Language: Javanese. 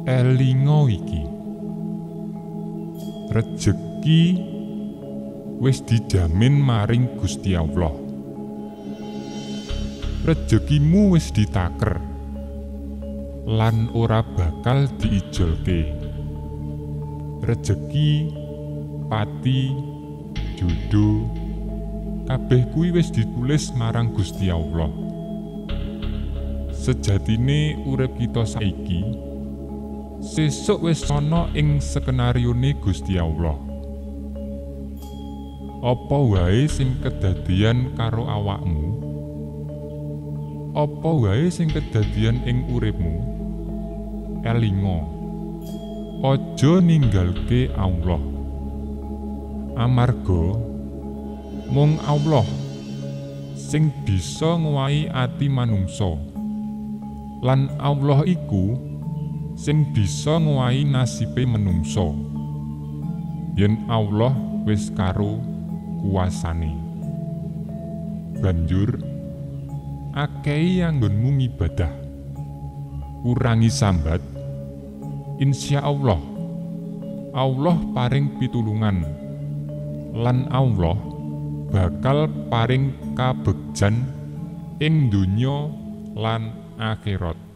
Elinga iki. Rejeki wis dijamin maring Gusti Allah. Rejekimu wis ditaker lan ora bakal diijolke. Rejeki, pati, jodoh, kabeh kuwi wis ditulis marang Gusti Allah. Sejatine urip kita saiki sesuk wis ana ing skenarione Gusti Allah. Apa wae sing kedadian karo awakmu? Apa wae sing kedadian ing uripmu? Elinga, aja ninggalke Allah. Amarga mung Allah sing bisa ngowahi ati manungsa. Lan Allah iku sing bisa ngowahi nasibe menungsa. Yen Allah wis karo kuasane. Banjur akehi anggonmu ngibadah, kurangi sambat. Insya Allah, Allah paring pitulungan lan Allah bakal paring kabegjan ing donya lan akhirat.